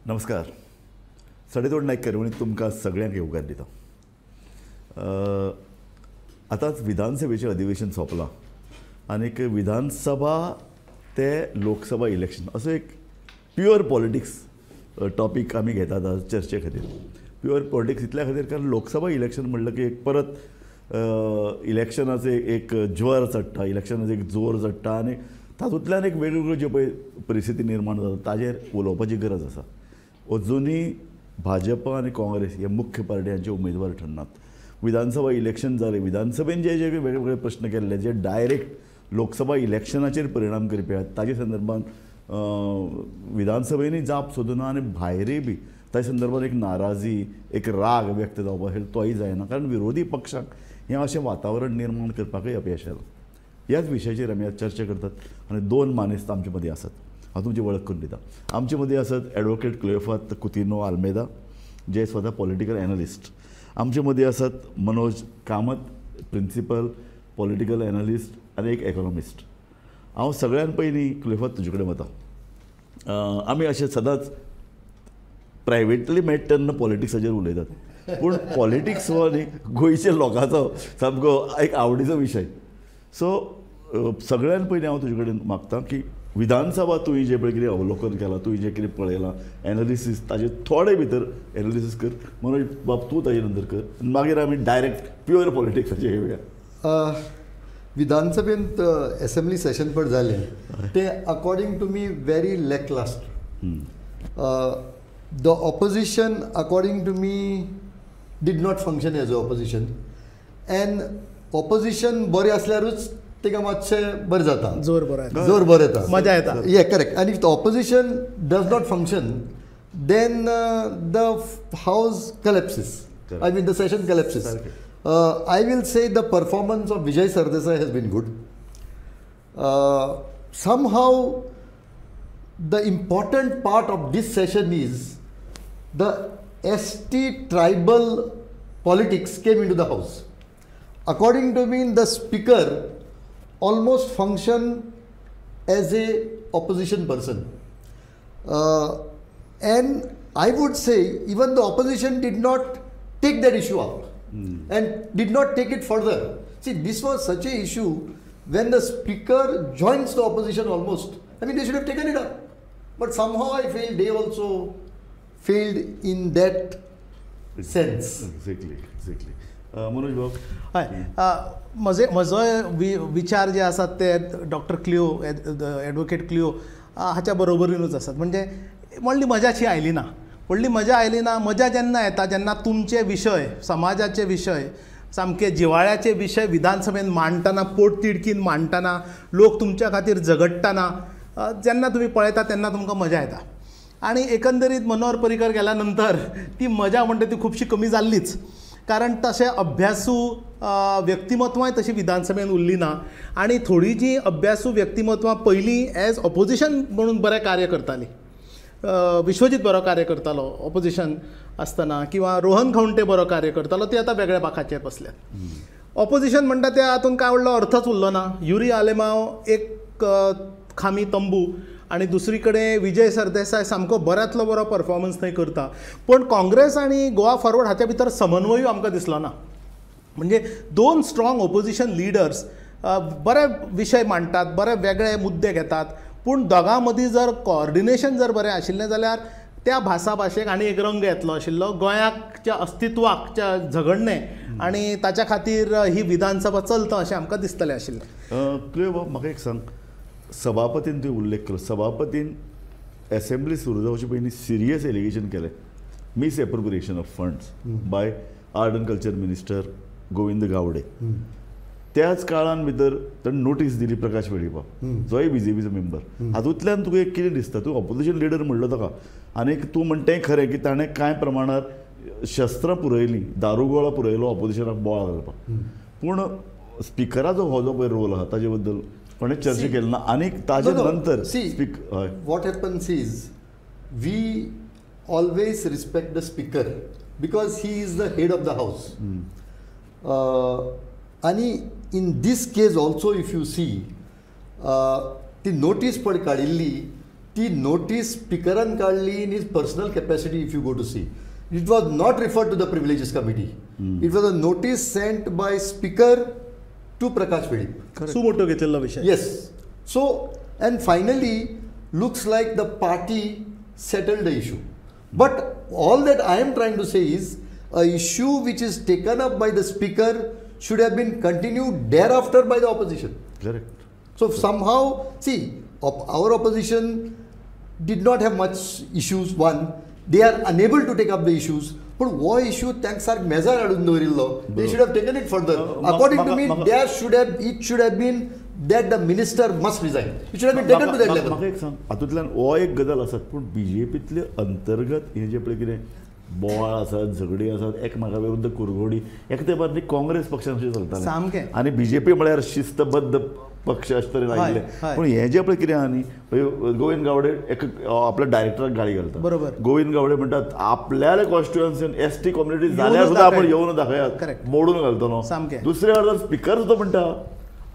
नमस्कार. सडेतोड नायक कार्यावळींत तुमकां सगळ्यांक येवकार दिता. आतांच विधानसभेचें अधिवेशन सोंपलां आनीक विधानसभा ते लोकसभा इलेक्शन असो एक प्युअर पॉलिटिक्स टॉपीक आमी घेतात आज चर्चे खातीर. प्युअर पॉलिटिक्स इतल्या खातीर कारण लोकसभा इलेक्शन म्हणलं की एक परत इलेक्शनाचो एक ज्वर चडटा, इलेक्शनाचो एक जोर चडटा आनी तातूंतल्यान एक वेगवेगळ्यो ज्यो पळय परिस्थिती निर्माण जाता ताजेर उलोवपाची गरज आसा. अजुनूय भाजपा आनी काँग्रेस हे मुख्य पार्टी हांचे उमेदवार ठरनात. विधानसभा इलेक्शन जालें, विधानसभेन जे जे वेगवेगळे प्रश्न केल्ले जे डायरेक्ट लोकसभा इलेक्शनाचेर परिणाम करपी आहात ताजे संदर्भात विधानसभेनूय जाप सोदूना आनी भायरूय बी ताजे संदर्भात एक नाराजी, एक राग व्यक्त जावपाक तोय जायना कारण विरोधी पक्षांक हें अशें वातावरण निर्माण करपाकूय अपयश आयलां. ह्याच विशयाचेर आमी आज चर्चा करतात आनी दोन मानेस्त आमचे मदीं आसात. हांव तुमची वळख करून दिता. आमचे मदीं आसात एडवोकेट क्लियोफात कुतिन्हो आल्मेदा जे स्वता पॉलिटिकल एनालिस्ट. आमचे मदीं आसात Manoj Kamat, principal political analyst आनी एक इकॉनॉमिस्ट. हांव सगळ्यान पयलीं क्लियोफात तुजे कडेन वता. आमी अशें सदांच प्रायवेटली मेळटा तेन्ना पॉलिटिक्साचेर उलयतात, पूण पॉलिटिक्स हो न्ही गोंयच्या लोकांचो सामको एक आवडीचो विशय. सो सगळ्यान पयलीं हांव तुजे कडेन मागता की विधानसभा तुवें जें पळय कितें अवलोकन केलां, तुवें जें कितें पळयलां एनालिसीस ताजेर थोडे भितर एनालिसीस कर. मनोज बाब तूं ताजे नंतर कर, मागीर आमी डायरेक्ट प्युअर पॉलिटिक्साचेर येवया. विधानसभेंत एसेंब्ली सेशन पण जालें तें according to me very lacklustre. The opposition according to me did not function as a opposition and opposition बरें आसल्यारूच ताका मातशें बरें जाता, जोर बरो येता, मजा येता. ये करेक्ट. आनी if the opposition does not function then the house collapses, I mean the session collapses. I will say the performance of Vijay Sardesai has been good. Somehow the important part of this session is the ST tribal politics came into the house. According to me, the speaker almost functioned as a opposition person. And I would say even the opposition did not take that issue up and did not take it further. See, this was such a issue when the speaker joins the opposition almost. I mean, they should have taken it up. But somehow I feel they also failed in that sense. Exactly, exactly. Manoj बाब. हय, म्हजो विचार जे आसात ते doctor Clio, advocate Clio हाच्या बरोबरीनूच आसात. म्हणजे व्हडली मजाशी आयली ना, व्हडली मजा आयली ना. मजा जेन्ना येता जेन्ना तुमचे विशय, समाजाचे विशय, सामके जिवाळ्याचे विशय विधानसभेन मांडटना, पोटतिडकीन मांडटना, लोक तुमच्या खातीर झगडटना जेन्ना तुमी पळयता तेन्ना तुमकां मजा येता. आनी एकंदरीत मनोहर पर्रीकर गेल्या नंतर ती मजा म्हणटा ती खुबशी कमी जाल्लीच, कारण तशें अभ्यासू व्यक्तिमत्वांय तशी विधानसभेन उरली ना आनी थोडीं जीं अभ्यासू व्यक्तिमत्वां पयलीं एज ऑपोजिशन म्हणून बरें कार्य करतालीं, विश्वजीत बरो कार्य करतालो ऑपोजिशन आसतना किंवा रोहन खवंटे बरो कार्य करतालो, ती आतां वेगळ्या बाकाचेर बसल्यात. ऑपोजिशन म्हणटा त्या हातूंत कांय व्हडलो अर्थच उरलो ना. युरी आलेमांव एक खामी तंबू आनी दुसरी कडेन विजय सरदेसाय सामको बऱ्यांतलो बरो परफॉर्मन्स थंय करता, पूण काँग्रेस आनी गोवा फॉरवर्ड हाच्या भितर समन्वयूय आमकां दिसलो ना. म्हणजे दोन स्ट्रॉंग ऑपोजिशन लिडर्स बरे विशय मांडटात, बरे वेगळे मुद्दे घेतात, पूण दोगां मदीं जर कोऑर्डिनेशन जर बरें आशिल्लें जाल्यार त्या भासा भाशेक आनी एक रंग येतलो आशिल्लो, गोंयाच्या अस्तित्वाकच्या झगडणें आनी ताच्या खातीर ही विधानसभा चलता अशें आमकां दिसतलें आशिल्लें. क्लियो बाब, म्हाका एक सांग, सभापतीन तुवें उल्लेख केलो, सभापतीन एसेंब्ली सुरू जावचे पयलीं सिरियस एलिगेशन केलें misappropriation of funds by art and culture minister Govind Gawde. त्याच काळान भितर ताणें नोटीस दिली प्रकाश वेळीपा, जोय बीजेपीचो मेंबर. हातूंतल्यान तुका एक कितें दिसता, तूं ऑपोजिशन लिडर म्हणलो ताका आनी तूं म्हणटा तें खरें की ताणें कांय प्रमाणार शस्त्रां पुरयलीं, दारुगोळो पुरयलो ऑपोजिशनाक बोळा घालपाक, पूण स्पिकराचो हो जो पळय रोल आहा ताजे बद्दल कोणें चर्चा केली ना. आनी ताजे नंतर what happens is we always respect the speaker because he is the head of the house. आनी in this case also if you see ती नोटीस पण काडिल्ली ती नोटीस स्पिकरान काडली in his personal capacity. If you go to see, it was not referred to the privileges committee. It was a notice sent by speaker to Prakash Velip. Suo motu घेतलेलो विशय. Yes. So and finally looks like the party settled the issue. But all that I am trying to say is a issue which is taken up by the speaker should have been continued thereafter by the opposition. Correct. So somehow, see, our opposition did not have much issues. One, they are unable to take up the issues. But wo issue thanks are measure adun dorillo. They should have taken it further. According to me, there should have, it should have been that the minister must resign. It should have been taken to that level. म्हाका एक सांग, हातूंतल्यान हो एक गजाल आसात, पूण बीजेपींतले अंतर्गत हे जे पळय कितें बोवाळ आसात, झगडी आसात, एकमेका विरुद्ध कुरघोडी, एक तेंपार न्ही काँग्रेस पक्षान अशें चलतालें सामकें, आनी बीजेपी म्हळ्यार शिस्तबद्ध पक्ष अशें तरेन आयिल्ले. पूण हें जें पळय कितें आहा न्ही, गोविंद गावडे एक आपल्या डायरेक्टराक गाळी घालता. बरोबर. गोविंद गावडे म्हणटात आपल्याले कॉन्स्टिट्युएन्सीन एस टी कम्युनिटी जाल्यार सुद्दां आपूण येवन दाखयात, मोडून घालतलो. सामकें. दुसरे अर्दान स्पिकर सुद्दां म्हणटा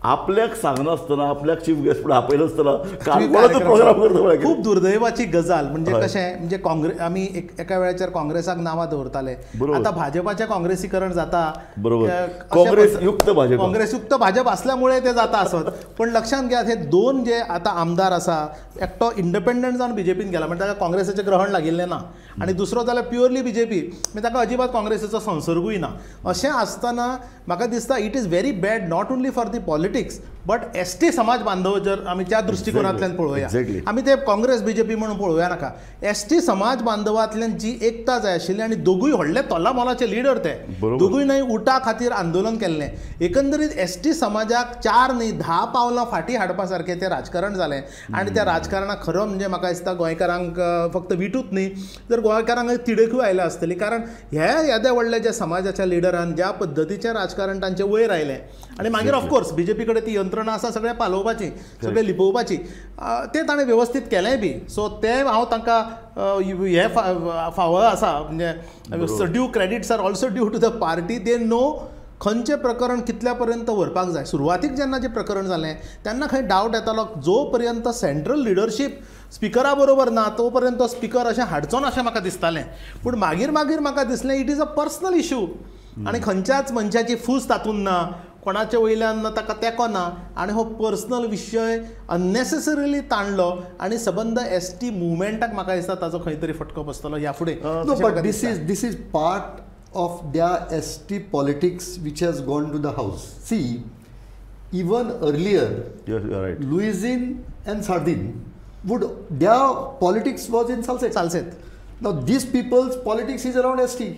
आपल्याक सांगनासतना, आपल्याक चीफ गेस्ट म्हणून आपयनासतना काणकोणाचो प्रोग्राम करता. खूब दुर्दैवाची गजाल. म्हणजे कशें, म्हणजे काँग्रेस आमी एका वेळाचेर काँग्रेसाक नांवां दवरताले, आतां भाजपाचें काँग्रेसीकरण जाता. बरोबर. काँग्रेस युक्त भाजप, काँग्रेस युक्त भाजप आसल्यामुळे ते जाता आसत. पण लक्षांत घेयात, हे दोन जे आतां आमदार आसा, एकटो इंडिपेंडंट जावन बीजेपीन गेला, म्हणजे ताका काँग्रेसाचें ग्रहण लागिल्लें ना, आनी दुसरो जाल्यार प्युअरली बीजेपी, म्हणजे ताका अजिबात काँग्रेसीचो संसर्गूय ना. अशें आसतना म्हाका दिसता it is very bad not only for the politics but S T समाज बांधव जर आमी त्या दृश्टिकोनांतल्यान पळोवया, आमी ते काँग्रेस बीजेपी म्हणून पळोवया नाका. एस टी समाज बांधवांतल्यान जी एकता जाय आशिल्ली, आनी दोगूय व्हडले तोलामोलाचे लिडर, ते दोगूय न्हय उटा खातीर आंदोलन केल्लें. एकंदरीत एस टी समाजाक 4 न्हय 10 पावलां फाटीं हाडपा सारकें तें राजकारण जालें. आनी त्या राजकारणाक खरो म्हणजे म्हाका दिसता गोंयकारांक फक्त विटूच न्ही तर गोंयकारांक तिडकूय आयल्या आसतली, कारण हे येदे व्हडले जे समाजाच्या लिडरान ज्या पद्दतीचें राजकारण तांचे वयर आयलें, आनी मागीर ऑफकोर्स बीजेपी कडेन ती यंत्रणा आसा सगळें पालोवपाची, सगळें लिपोवपाची, तें ताणें वेवस्थीत केलेंय बी. सो तें हांव तांकां हें फावो आसा, म्हणजे due credits are also due to the party. They know खंयचें प्रकरण कितल्या पर्यंत व्हरपाक जाय. सुरवातीक जेन्ना जें प्रकरण जालें तेन्ना खंय डावट येतालो, जो पर्यंत सेंट्रल लिडरशीप स्पिकरा बरोबर ना तो पर्यंत स्पिकर अशें हाडचो ना अशें म्हाका दिसतालें. पूण मागीर मागीर म्हाका दिसलें it is a personal issue, आनी खंयच्याच मनशाची फूस तातूंत ना, कोणाचे वयल्यान ताका तेंको ना, आनी हो पर्सनल विशय अननेसेसरीली ताणलो आनी सबंद एस टी मुवमेंटाक म्हाका दिसता ताचो खंय तरी फटको बसतलो ह्या फुडें. No, but this is part of their ST politics which has gone to the house. See, even earlier, yes, you are right, Luizinho and Sardin would, their politics was in Salcete. Salcete. Now these people's politics is around ST.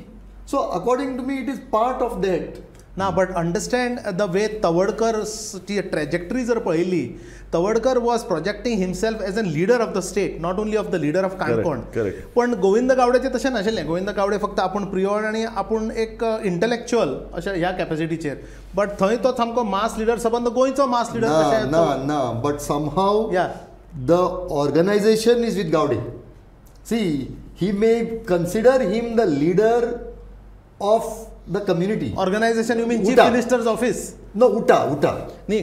So according to me, it is part of that. ना, but understand the way तवडकरची trajectory जर पळयली, Tawadkar was projecting himself as a leader of the state, not only of the leader of Canacona. पण गोविंद गावडेचें तशें नाशिल्लें. गोविंद गावडे फक्त आपूण प्रियोळ आनी आपूण एक इंटलेक्च्युअल अशें ह्या कॅपेसिटीचेर, बट थंय तो सामको मास लिडर, सबंद गोंयचो मास लिडर. ना ना, but somehow the organisation is with Gawde. See, he may consider him the leader of the community. Organization, you mean Chief Minister's office? No, UTA. नाही,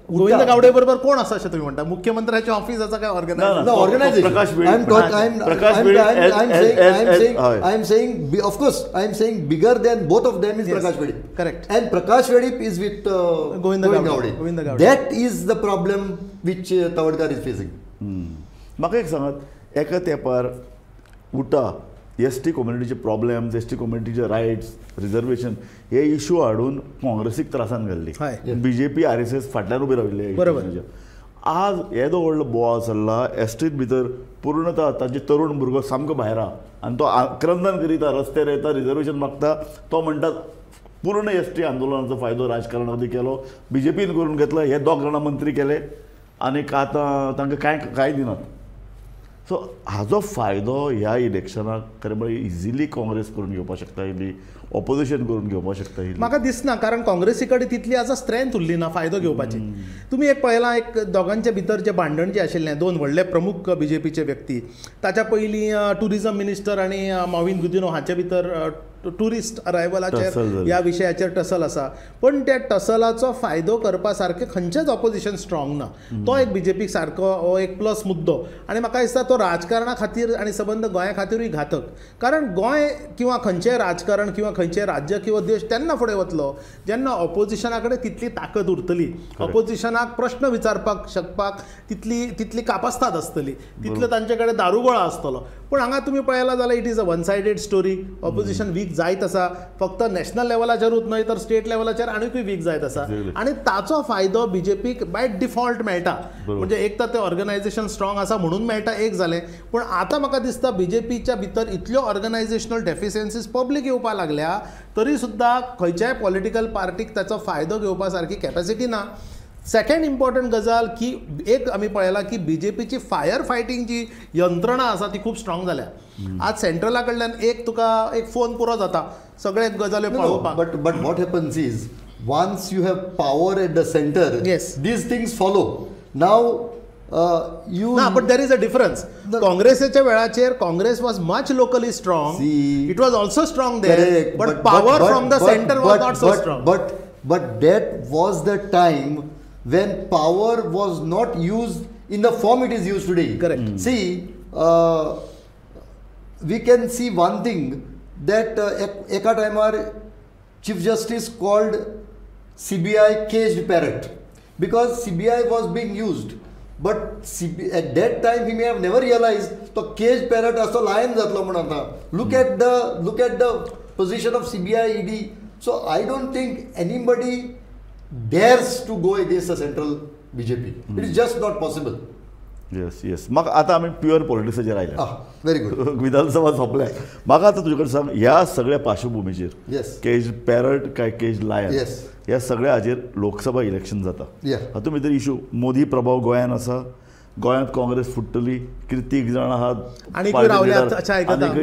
गोविंद गावडे बरोबर कोण आसा अशें तुमी म्हणटा? मुख्यमंत्र्याच्या ऑफिस आसा काय organisation? No, organization. I am saying, of course, I am saying bigger than both of them is Prakash Velip. Correct. And Prakash Velip is with Govind Gawde. Govind Gawde. That is the problem which Tawadkar is facing. म्हाका एक सांगात, एका तेंपार उटा S T कम्युनिटीचे problems, S T कम्युनिटीचे rights, reservation हे issue हाडून काँग्रेसीक त्रासान घाल्ली. बीजेपी आर एस एस फाटल्यान उबी राविल्ली. बरोबर. आज येदो व्हडलो बोवाळ चल्ला, एस टीत भितर पूर्णतः तांचे तरुण भुरगो सामको भायर आहा आनी तो आक्रंदन करीता, रस्त्यार येता, रिजर्वेशन मागता. तो म्हणटा पूर्ण एस टी आंदोलनाचो फायदो राजकारणाक केलो, बीजेपीन करून घेतलो, हे दोग जाणां मंत्री केले आनी आतां तांकां कांय कांय दिनात. सो हाजो फायदो ह्या इलेक्शनाक खरें म्हळ्यार इजिली काँग्रेस करून घेवपाक शकता, इल्ली ऑपोजिशन करून घेवपाक शकता. म्हाका दिसना, कारण काँग्रेसी कडेन तितली आतां स्ट्रेंथ उरली ना फायदो घेवपाची. तुमी एक पळयलां, एक दोगांच्या भितर जें भांडण जें आशिल्लें, दोन व्हडले प्रमुख बीजेपीचे व्यक्ती, ताच्या पयलीं ट्युरिजम मिनिस्टर आनी मॉविन गुदिन्हो हांचे भितर ट्युरिस्ट अरायवलाचेर ह्या विशयाचेर टसल आसा, पण त्या टसलाचो फायदो करपा सारकें खंयचेच ऑपोजिशन स्ट्रॉंग ना. तो एक बीजेपीक सारको हो एक प्लस मुद्दो आनी म्हाका दिसता तो राजकारणा खातीर आनी सबंद गोंया खातीरूय घातक, कारण गोंय किंवा खंयचें राजकारण किंवा खंयचें राज्य किंवा देश तेन्ना फुडें वतलो जेन्ना ऑपोजिशना कडेन तितली ताकद उरतली, ऑपोजिशनाक प्रश्न विचारपाक शकपाक तितली तितली कापस्ताद आसतली, तितलो तांचे कडेन दारुगोळा आसतलो. पूण हांगा तुमी पळयला जाल्यार it is a one sided story. Opposition weak जायत आसा, फक्त नॅशनल लेवलाचेरूच न्हय तर स्टेट लेवलाचेर आनीकूय वीक जायत आसा आनी ताचो फायदो बीजेपीक बाय डिफॉल्ट मेळटा. म्हणजे एक तर ते ऑर्गनायझेशन स्ट्रॉंग आसा म्हणून मेळटा एक जालें, पूण आतां म्हाका दिसता बीजेपीच्या भितर इतल्यो ऑर्गनायझेशनल डेफिशियन्सीज पब्लीक येवपाक लागल्या तरी सुद्दां खंयच्याय पॉलिटिकल पार्टीक ताचो फायदो घेवपा सारकी कॅपेसिटी ना. सेकंड इम्पॉर्टंट गजाल की एक आमी पळयला की बीजेपीची फायर फायटींग जी यंत्रणा आसा ती खूब स्ट्रॉंग जाल्या. आज सेंट्रला कडल्यान एक तुका एक फोन पुरो जाता सगळे गजाल्यो पळोवपाक. But but what happens is once you have power at the centre, these things follow. Now you ना, but there is a difference. काँग्रेसाच्या वेळाचेर Congress was much locally strong, it was also strong there, but power from the centre was not so strong. But that was the time when power was not used in the form it is used today. Correct. See, we can see one thing that eka timer Chief Justice called CBI caged parrot because CBI was being used. But at that time he may have never realized the caged parrot aso lion jatlo म्हण आता. Look at the position of CBI, ED. So I don't think anybody dares to go against the central BJP. It is just not possible. Yes, yes. म्हाका आतां आमी pure पॉलिटिक्साचेर आयल्या. Very good. विधानसभा सोंपल्या. म्हाका आतां तुजे कडेन सांग, ह्या सगळ्या पार्श्वभुमीचेर केज पॅरट काय केज लायन ह्या सगळ्या हाजेर लोकसभा इलेक्शन जाता. हातूंत भितर इशू मोदी प्रभाव गोंयान आसा, गोंयांत काँग्रेस फुट्टली, कितें तीग जाण आहात आनीकूय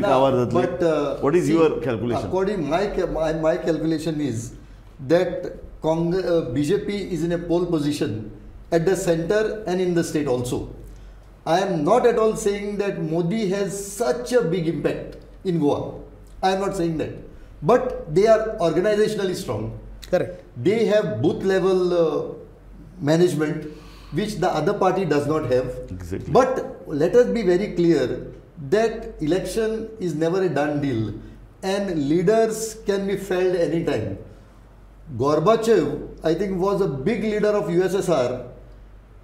कावार जातली. What is your calculation? According my calculation is that BJP is in a pole position at the center and in the state also. I am not at all saying that Modi has such a big impact in Goa. I am not saying that. But they are organizationally strong. Correct. They have booth level management, which the other party does not have. Exactly. But let us be very clear that election is never a done deal and leaders can be felled anytime. Gorbachev, I think, was a big leader of USSR.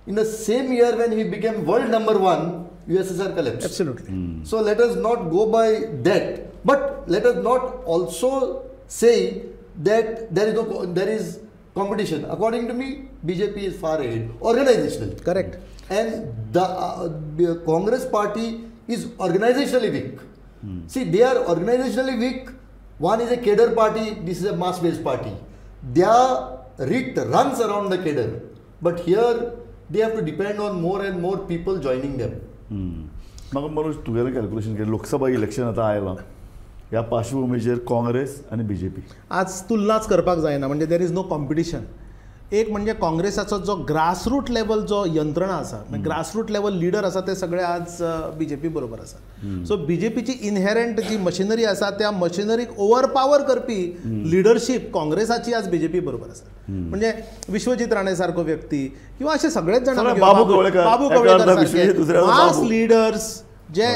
In the same year when he became world number 1, USSR collapsed. Absolutely. So let us not go by that. But let us not also say that there is competition. According to me, BJP is far ahead organizationally. Correct. And the Congress party is organizationally weak. See, they are organizationally weak. One is a cadre party, this is a mass-based party. Their writ runs around the cadre, but here they have to depend on more and more people joining them. म्हाका मनोज तुगेलें calculation केलें, Lok Sabha election आतां आयलां, ह्या पार्श्वभुमीचेर काँग्रेस आनी BJP आज तुलनाच करपाक जायना, म्हणजे there is no competition. एक म्हणजे काँग्रेसाचो जो ग्रासरूट लेवल जो यंत्रणा आसा, ग्रासरूट लेवल लिडर आसा ते सगळे आज बीजेपी बरोबर आसा. सो बीजेपीची इनहेरंट जी मशिनरी आसा त्या मशिनरीक ओवरपावर करपी लिडरशीप काँग्रेसाची आज बीजेपी बरोबर आसा. म्हणजे विश्वजीत राणे सारको व्यक्ती किंवा असे सगळेच जाण, बाबू कवळेकर सारके मास लिडर्स जे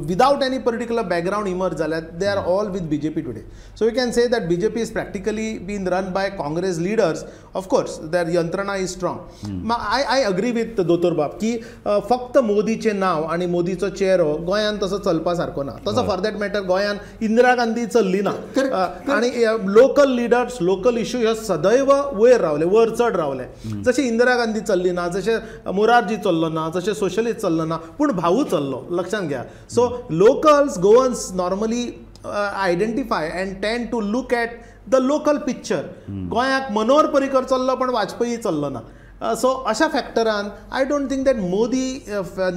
without any particular background emerge जाल्यात, they are all with BJP today. So you can say that BJP is practically been run by Congress leaders. Of course their यंत्रणा is strong. I agree with दोतोर बाब की फक्त मोदीचें नांव आनी मोदीचो चेहरो गोंयांत तसो चलपा सारको ना. तसो फॉर that matter गोंयांत इंदिरा गांधी चल्ली ना आनी लोकल लिडर्स लोकल इश्यू ह्यो सदैव वयर रावले, वर चड रावले. जशें इंदिरा गांधी चल्ली ना, जशें मोरारजी चल्लो ना, जशें सोशलिस्ट चल्लो ना, पूण भाऊ चल्लो, लक्षात घ्या. So locals Goans normally identify and tend to look at the local picture. गोंयाक मनोहर पर्रीकर चल्लो पण वाजपेयी चल्लो ना. सो अशा फॅक्टरान I don't think that Modi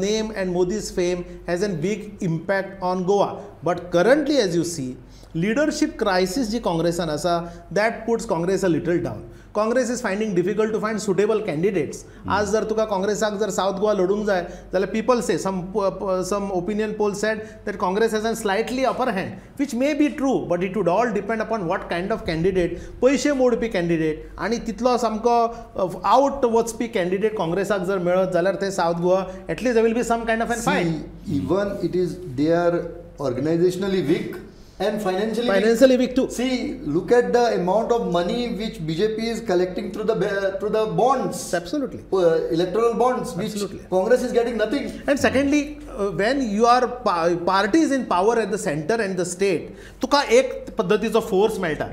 name and Modi's fame has an big impact on Goa. But currently as you see leadership crisis जी काँग्रेसान आसा that puts Congress a little down. Congress is finding difficult to find suitable candidates. आज जर तुका काँग्रेसाक जर south Goa लढूंक जाय जाल्यार people say some opinion poll said that Congress has an slightly upper hand, which may be true, but it would all depend upon what kind of candidate, पयशे मोडपी candidate आनी तितलो सामको आवट वचपी कॅन्डिडेट काँग्रेसाक जर मेळत जाल्यार ते South Goa at least there will be some kind of an fight. Even it is they are organisationally weak and financially weak too. See, look at the amount of money which BJP is collecting through the bonds. Absolutely. Electoral bonds, which Absolutely. Congress is getting nothing. And secondly, when you are party is in power at the center and the state, तुका एक पद्दतीचो force मेळटा,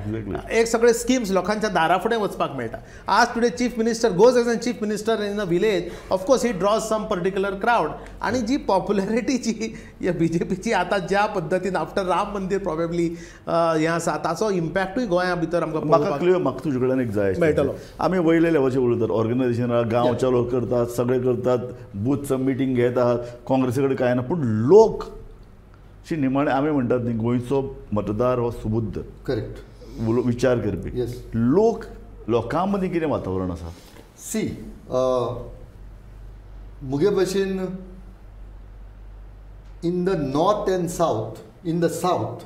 एक सगळे schemes लोकांच्या दारा फुडें वचपाक मेळटा. आज today chief minister goes as an chief minister in a village, of course he draws some particular crowd. आनी जी पॉप्युलरिटी जी बीजेपीची आतां ज्या पद्दतीन आफ्टर राम मंदिर प्रॉबेबली हें आसा ताचो इम्पॅक्टूय गोंया भितर आमकां म्हाका क्लियर म्हाका तुजे कडल्यान एक जाय मेळटलो. आमी वयले लेवलाचेर उलयतात, ऑर्गनायझेशनां गांवच्या लोक करतात, सगळे करतात, बूथचं मिटींग घेतात, काँग्रेसी कडेन कांय ना, पूण लोक शी निमाणे आमी म्हणटात न्ही गोंयचो मतदार हो सुबुद्ध, करेक्ट, विचार करपी लोक, लोकां मदीं कितें वातावरण आसा? सी मुगे भशेन in the north and south, in the south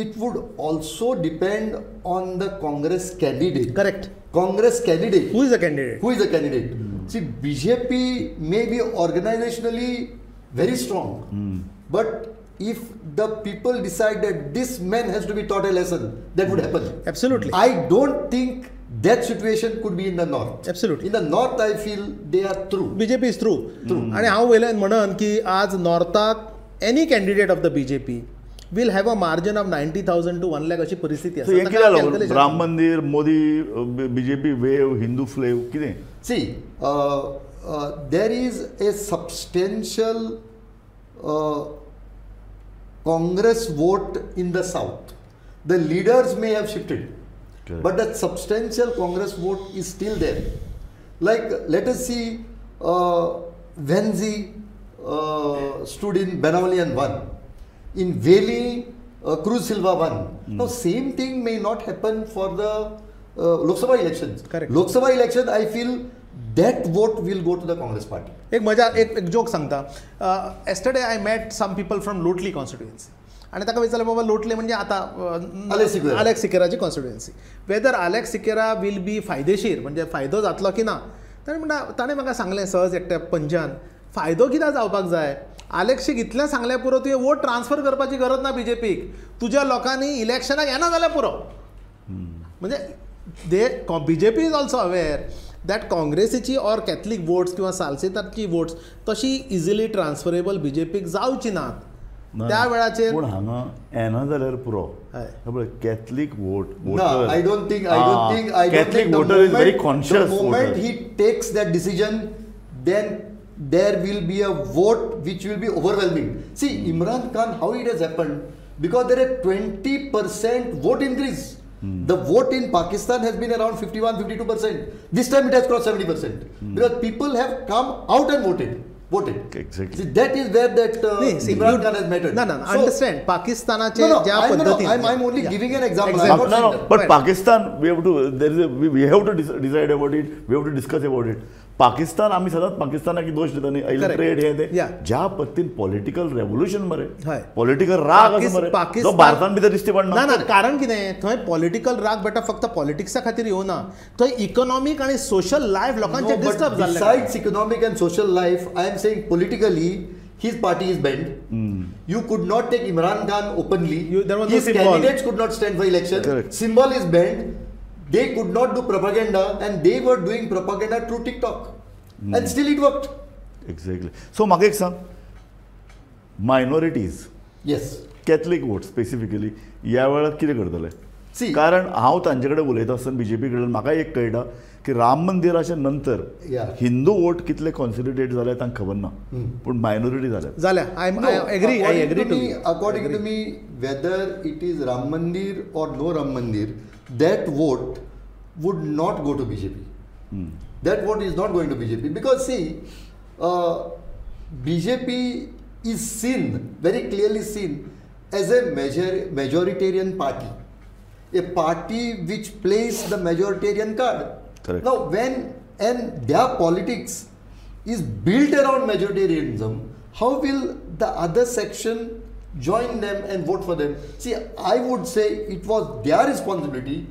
it would also depend on the Congress candidate. Correct. Congress candidate. Who is the candidate? Who is the candidate? Mm. See, BJP may be organizationally very strong, but if the people decide that this man has to be taught a lesson, that would happen. Absolutely. I don't think that situation could be in the north. Absolutely. In the north, I feel they are through. BJP is through. And हांव वयल्यान म्हणन की आज नॉर्थाक any candidate of the BJP will have a margin of 90,000 to 1 lakh अशी परिस्थिती आसा. कित्याक Ram Mandir, Modi, BJP wave, Hindu flave कितें? See, there is a substantial Congress vote in the south. The leaders may have shifted, but that substantial Congress vote is still there. Like, let us see, Venzi stood in Benaulim and won. In Veli, Cruz Silva won. Now, same thing may not happen for the Lok Sabha elections. Correct. Lok Sabha election, I feel that vote will go to the Congress party. एक मजा, एक joke सांगता. Yesterday I met some people from Lotli constituency. आनी ताका विचारलें, बाबा लोटले म्हणजे आतां Alex सिकेराची constituency, whether Alex Sequeira will be फायदेशीर, म्हणजे फायदो जातलो की ना? ताणें म्हणटा, ताणें म्हाका सांगलें सहज एकट्या पंजान, फायदो कित्याक जावपाक जाय? आलेक्सीक इतलें सांगलें पुरो, तुवें वोट ट्रान्सफर करपाची गरज ना बीजेपीक, तुज्या लोकांनी इलेक्शनाक येना जाल्यार पुरो. म्हणजे they BJP is also aware that काँग्रेसीची or Catholic votes किंवा सालसेताची वोट्स तशी इजिली ट्रान्सफरेबल बीजेपीक जावची नात त्या वेळाचेर. पूण हांगा येना जाल्यार पुरो. Catholic vote, I don't think, I Catholic voter is very conscious. The moment he takes that decision, then there will be a vote which will be overwhelming. See, Imran Khan, how it has happened, because there are 20% vote increase. The vote in Pakistan has been around 51-52%. This time it has crossed 70%. Because people have come out and voted. Exactly. See, that is where that Imran Khan has mattered. No, no, so, understand. Pakistanache ज्या पद्धतीने, I'm only giving an example. No, but Pakistan, we have to, there is a, we have to decide about it. We have to discuss about it. Pakistan आमी सदांच पाकिस्तानाक दोश दिता न्ही, illiterate हे ते, ज्या पद्दतीन पॉलिटिकल रेवोल्युशन मरे, पॉलिटिकल राग आसा मरे, जो भारतान भितर दिश्टी पडना. ना ना, कारण कितें, थंय पॉलिटिकल राग बेटा फक्त पॉलिटिक्सा खातीर येवना, थंय इकॉनॉमीक आनी सोशल लायफ लोकांचें डिस्टर्ब जाल्लें. Besides economic and social life, I am saying politically his party is banned. You could not take Imran Khan openly. His candidates could not stand for election. Symbol is banned. They could not do propaganda, and they were doing propaganda through TikTok. And still it worked. Exactly. So, म्हाका एक सांग, minorities, yes, Catholic vote specifically, ह्या वेळार कितें करतले? कारण हांव तांचे कडेन उलयता आसतना बीजेपी कडेन म्हाका एक कळटा की राम मंदिराच्या नंतर हिंदू वोट कितले कॉन्सॉलिडेट जाले तांकां खबर ना, पूण मायनॉरिटी जाल्या जाल्या. I agree, I agree to me. According to me, whether it is Ram Mandir or no Ram Mandir, that vote would not go to BJP. That vote is not going to BJP, because see, BJP is seen, very clearly seen as a majoritarian party, a party which plays the majoritarian card. Correct. Now when and their politics is built around majoritarianism, how will the other section join them and vote for them? See, I would say it was their responsibility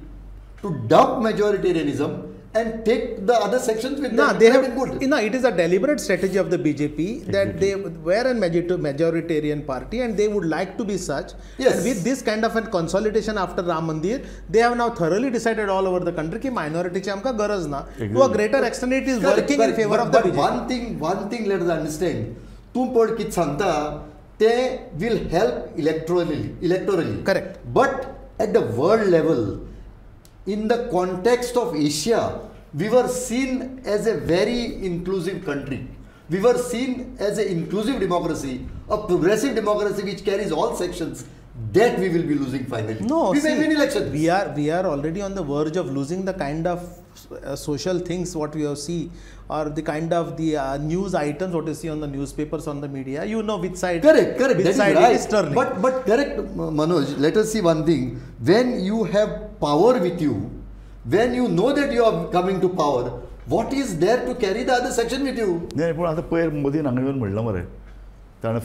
to dump majoritarianism and take the other sections with them. They have been good. No, it is a deliberate strategy of the BJP that they were a majoritarian party and they would like to be such. Yes. And with this kind of a consolidation after Ram Mandir, they have now thoroughly decided all over the country ki minority che amka garaz na. To a greater extent, it is working in favor of the BJP. One thing let us understand. Tu pad kit sangta, they will help electorally. Correct. But at the world level, in the context of Asia, we were seen as a very inclusive country. We were seen as an inclusive democracy, a progressive democracy which carries all sections. That we will be losing finally. No, we may win elections. We are already on the verge of losing the kind of social things what we have see, or the kind of the news items what you see on the newspapers, on the media. You know which side. Correct. Which that side is right. It is turning. But correct, Manoj. Let us see one thing. When you have power with you, when you know that you are coming to power, what is there to carry the other section with you? नाही, पण आता पयर मोदीन हांगा येवन म्हणलां मरे, ताणें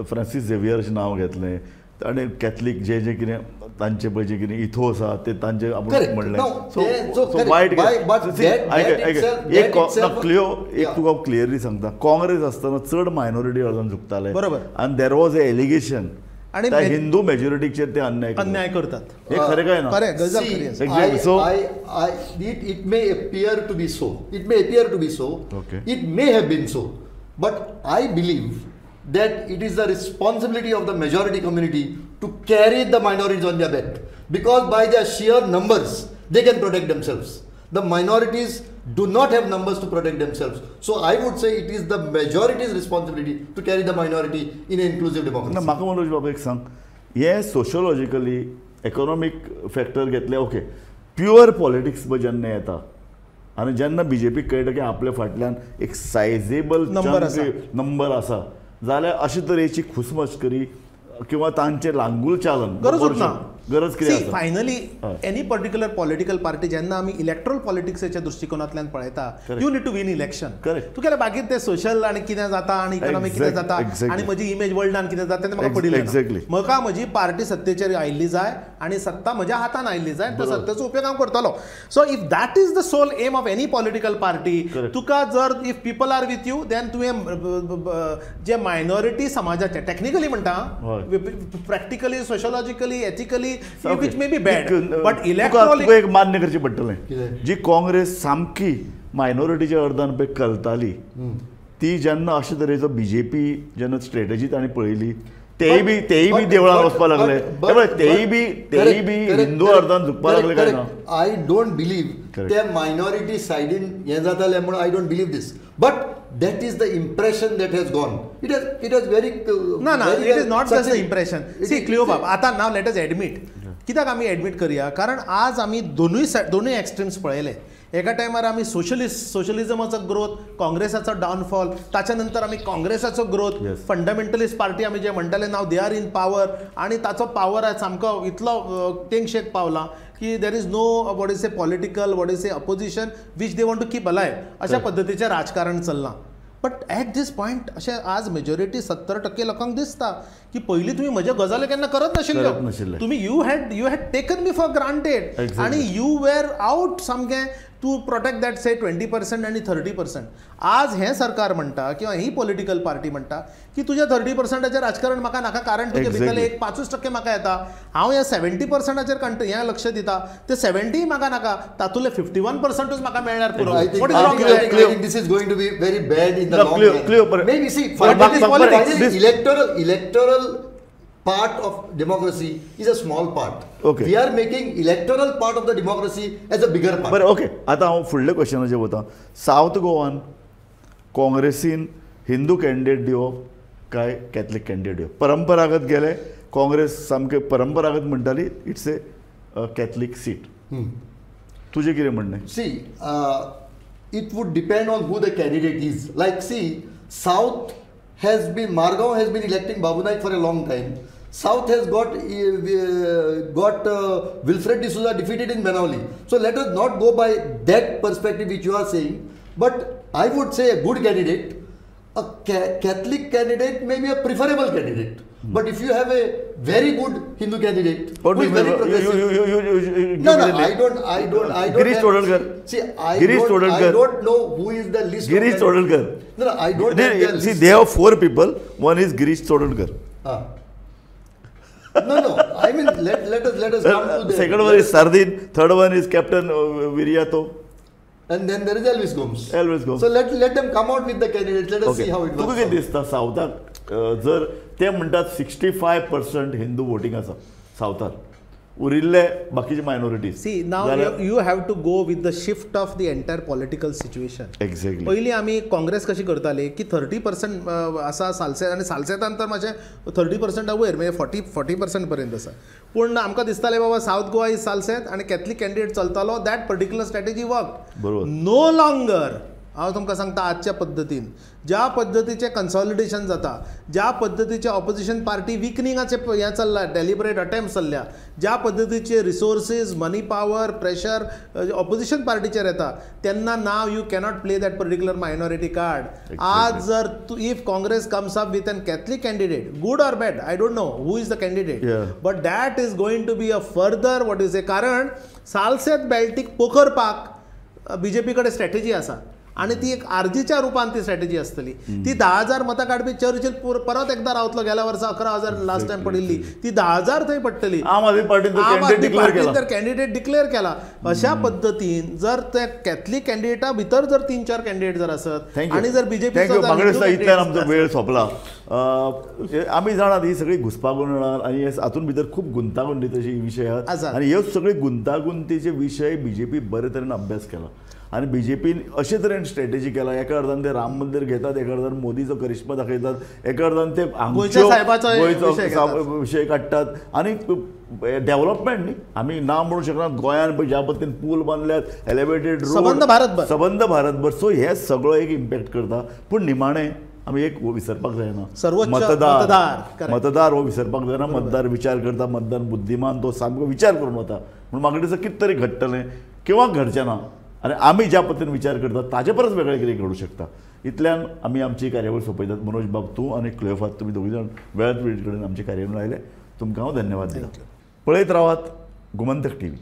Francis झेवियराचें नांव घेतलें, ताणें कॅथलीक जे जे कितें तांचे पळय जे कितें इथो आसा ते तांचे आपूण म्हणलें. सो वायट एक क्लियो एक तुका क्लियरली सांगता, काँग्रेस आसतना चड मायनॉरिटी अर्दान झुकताले, बरोबर, आनी there was a allegation आणि हिंदू मेजॉरिटीचेर ते अन्याय करतात. हे खरें काय ना? It may appear to be so. It may appear to be so. It may have been so. But I believe that it is the responsibility of the majority community to carry the minorities on their back, because by their sheer numbers they can protect themselves. The minorities do not have numbers to protect themselves. So I would say it is the majority's responsibility to carry the minority in an inclusive democracy. ना म्हाका मनोज बाबा एक सांग, हे sociologically economic factor घेतले, okay, pure politics जेन्ना येता आनी जेन्ना बीजेपी कळटा की आपल्या फाटल्यान एक सायजेबल नंबर आसा जाल्यार अशे तरेची खुसमस्करी किंवा तांचे लागूल चालन गरज ना, गरज कितें? Finally any particular political party जेन्ना आमी इलेक्ट्रल पॉलिटिक्साच्या दृश्टिकोनांतल्यान पळयता, you need to win election. तुगेले बाकी ते सोशल आनी कितें जाता आनी इकॉनॉमिक कितें जाता आनी म्हजी इमेज वर्ल्डान कितें जाता तें म्हाका पडिल्लें ना. म्हाका म्हजी पार्टी सत्तेचेर आयिल्ली जाय आनी सत्ता म्हज्या हातान आयिल्ली जाय, त्या सत्तेचो उपयोग हांव करतलो. So if that is the sole aim of any political party, तुका जर if people are with you then तुवें जे मायनॉरिटी समाजाचे टॅक्निकली म्हणटा, practically, sociologically, ethically, which may be bad, but electoral एक मान्य करचें पडटलें, जी काँग्रेस सामकी मायनॉरिटीच्या अर्दान पळय कलताली, ती जेन्ना अशे तरेचो बीजेपी जेन्ना स्ट्रेटजी ताणें पळयली, तेय बी देवळान वचपाक लागले, तेय बी हिंदू अर्दान झुकपाक लागले काय ना? I don't believe ते मायनॉरिटी सायडीन हें जातालें म्हणून. I don't believe this, but that is the impression that has gone. It has very ना ना, it is not just the impression. See Cleo बाब, आतां नाव let us admit, कित्याक आमी एडमीट करया? कारण आज आमी दोनूय एक्स्ट्रीम्स पळयले. एका टायमार आमी सोशलिजमाचो ग्रोथ, काँग्रेसाचो डावनफॉल, ताच्या नंतर आमी काँग्रेसाचो ग्रोथ, फंडामेंटलिस्ट पार्टी आमी जे म्हणटाले, now they are in power, आनी ताचो पावर आज सामको इतलो तेंगशेक पावला की there is no what is a political, what is a opposition which they want to keep alive, अशा पद्दतीचें राजकारण चल्लां. बट एट these point अशें आज मेजॉरिटी 70% लोकांक दिसता की पयलीं तुमी म्हज्यो गजाली केन्ना करत नाशिल्ल्यो, तुमी you had taken me for granted आनी you were out सामकें टू प्रोटेक्ट that से 20% आनी 30%. आज हें सरकार म्हणटा किंवा ही पॉलिटिकल पार्टी म्हणटा की तुज्या 30%चें राजकारण म्हाका नाका, कारण तुजे भितरले एक 5% म्हाका येता, हांव ह्या 70%चेर हें लक्ष दिता, ते 70 म्हाका नाका, तातूंतले 51%च म्हाका मेळ्ळ्यार पुरो. This is going to be very bad in the long run. Maybe see, electoral part of democracy is a small part. Okay. We are making electoral part of the democracy as a bigger part. But okay, आता हांव फुडल्या क्वेश्चनाचेर वता. South गोवान काँग्रेसीन Hindu candidate दिवप काय Catholic candidate दिवप? परंपरागत गेले काँग्रेस सामके परंपरागत म्हणटाली it's a Catholic seat. तुजें कितें म्हणणें? See, it would depend on who the candidate is. Like see, South has been, Margao has been electing Babu Naik for a long time. South has got Wilfred D'Souza defeated in Benaulim. So let us not go by that perspective which you are saying. But I would say a good candidate, a Catholic candidate may be a preferable candidate. But if you have a very good Hindu candidate, who is very progressive, no, I don't. Girish Chodankar. See, I don't know who is the list. Girish Chodankar. No, I don't. See, they have 4 people. One is Girish Chodankar. No. I mean, let us come to the second one is Sardin. Third one is Captain Viriato. And then there is Elvis Gomes. Elvis Gomes. So let them come out with the candidates. Let us see how it works. तुका कितें दिसता सावथाक जर ते म्हणटात 65% Hindu voting आसा सावथार, उरिल्ले बाकीचे minorities. See now you have to go with the shift of the entire political situation. Exactly. पयलीं आमी काँग्रेस कशी करताली की 30% आसा सालसेत आनी सालसेतान तर मातशें 30% वयर म्हणजे 40% पर्यंत आसा. पूण आमकां दिसतालें बाबा सावथ गोवा is Salcete आनी कॅथलीक कॅन्डिडेट चलतालो, that particular strategy work. बरोबर. नो लॉंगर हांव तुमकां सांगता आजच्या पद्दतीन ज्या पद्दतीचें कन्सॉलिडेशन जाता, ज्या पद्दतीचें ऑपोजिशन पार्टी विकनिंगाचें हें चल्लां, डेलिबरेट अटेम्प्ट चल्ल्या, ज्या पद्दतीचे resources, money power, pressure opposition पार्टीचेर येता, तेन्ना now you cannot play that particular minority card. आज जर तूं if Congress comes up with an Catholic candidate, good or bad, I don't know who is the candidate, but that is going to be a further what is a, कारण Salcete बेल्टीक पोखरपाक BJP कडेन strategy आसा आनी ती एक आर्जीच्या रुपान ती strategy आसतली. ती 10,000 मतां काडपी चर्चिल परत एकदां रावतलो, गेल्या वर्सा 11,000 लास्ट टायम पडिल्ली, ती 10,000 थंय पडटली. आम आदमी पार्टीन तर कॅन्डिडेट डिक्लेअर केला. अशा पद्दतीन जर ते कॅथलीक कॅन्डिडेटा भितर जर 3-4 कॅन्डिडेट जर आसत आनी जर बीजेपी, इतल्यान आमचो वेळ सोंपला. आमी जाणात ही सगळी घुसपागोंदळ आनी हातूंत भितर खूब गुंतागुंतीचे विशय आसात आनी ह्यो सगळे गुंतागुंतीचे विशय बीजेपी बरे तरेन अभ्यास केला आनी बीजेपीन अशे तरेन स्ट्रॅटेजी केला. एका अर्दान ते राम मंदिर घेतात, एका अर्दान मोदीचो करिश्मा दाखयतात, एका अर्दान ते गोंयचो विशय काडटात आनी डेव्हलपमेंट न्ही आमी ना म्हणूंक शकना. गोंयान पळय ज्या पद्दतीन पूल बांदल्यात, एलिवेटेड रोड, सबंद भारतभर, सबंद भारतभर. सो हे सगळो एक इम्पॅक्ट करता. पूण निमाणें आमी एक विसरपाक जायना, मतदार, मतदार हो विसरपाक जायना. मतदार विचार करता, मतदार बुद्धिमान, तो सामको विचार करून वता. म्हूण म्हाका दिसता कितें तरी घडटलें किंवा घडचें ना आनी आमी ज्या पद्दतीन विचार करतात ताजे परस वेगळें कितें घडूं शकता. इतल्यान आमी आमची कार्यावळ सोंपयतात. मनोज बाब, तूं आनी क्लियोफात तुमी दोगूय जाण वेळात वेळ कडेन आमची कार्यावळ आयले, तुमकां हांव धन्यवाद दिता. पळयत रावात गोमंतक टीव्ही.